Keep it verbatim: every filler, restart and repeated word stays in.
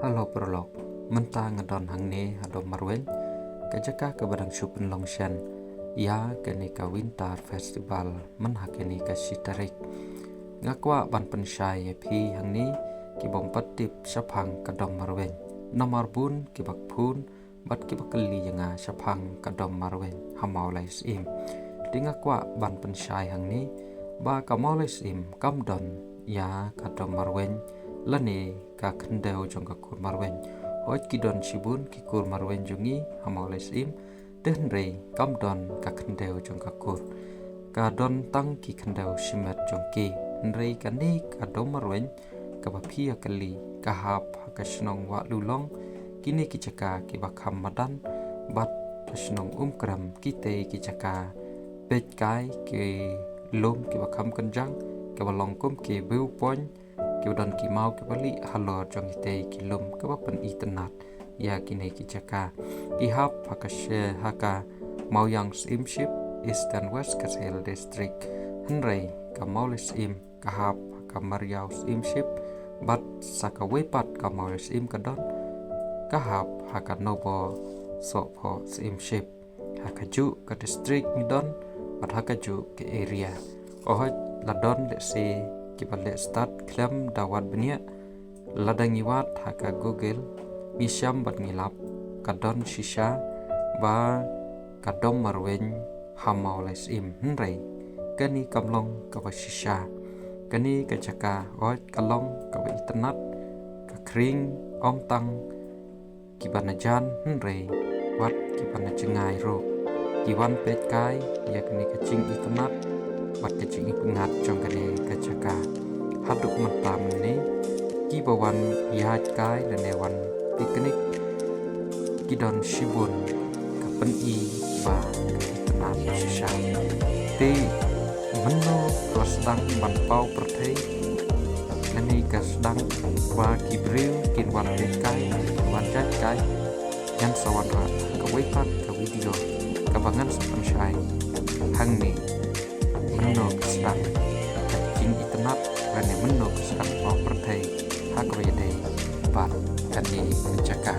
Hello paralok, mynta nga don hangne ha Dom Marwein, ka jaka kaba dang shu pynlong shen ïa kane ka Winter Festival man ha kane ka shi tarik. Nga kwah ban pynshai ïa phi hangne ki bym pat tip shaphang ka Dom Marwein. Namar bun kiba phone bad kiba kylli ïa nga shaphang ka Dom Marwein ha Mawlai Syiem. Te nga kwah ban pynshai hangne ba ka Mawlai Syiem kam don ïa ka Dom Marwein lane ka khyndew jong ka kur Marwein. Hooid, ki don shibun ki kur Marwein jong ngi ha Mawlai Syiem, te hynrei kam don ka khyndew jong ka kur. Ka don tang ki khyndew shimet jong ki. Hynrei kane ka Dom Marwein kaba phi ïa kylli ka hap ha ka shnong Wahlulong, kine ki jaka kiba kham madan bad ka shnong Umkrem, kitei ki jaka peit kai ki lum kiba kham kynjang, kiba long kum ki view point, kiba don ki maw kiba lieh halor jong kitei ki lum kaba pynitynnad ïa kine ki jaka. Ki hap ha ka she ha ka Mawiang Syiemship, Eastern West Khasi Hills District. Hynrei ka Mawlai Syiem ka hap ha ka Mariaw Syiemship, bad sa kawei pat ka Mawlai Syiem ka don, ka hap ha ka Nobo Sohphoh Syiemship. Ha kajuh ka district ngi don, bad ha kajuh ka area. Hooid, la don lehse kiba leh stad khlem da wad bniah, lada ngi wad ha ka Google, ngi shem bad ngi lap, ka don shisha ba ka Dom Marwein ha Mawlai Syiem, hynrei kane kam long kaba shisha. Kane ka jaka, hooid, ka long kaba itynnad, ka khring ym tang kiba na jan hynrei wat kiba na jngai ruh ki wan peit kai ïa kane ka jingitynnad bad ka jingipyngngad jong kane ka jaka. Haduh mynta mynne, kiba wan ïaid kai lane wan picnic ki don shibun, ka pyni ba ka itynnad shisha. Te mynno ba la sdang ban paw pyrthei lane ka sdang ba ki briew kin wan peit kai, kin wan ïaid kai, ngan sa wanrah kawei pat ka video kaba ngan sa pynshai hangne, mynno ka sdang ka jingitynnad lane mynno ka sdang paw pyrthei ha kaba ïadei bad kane ka jaka.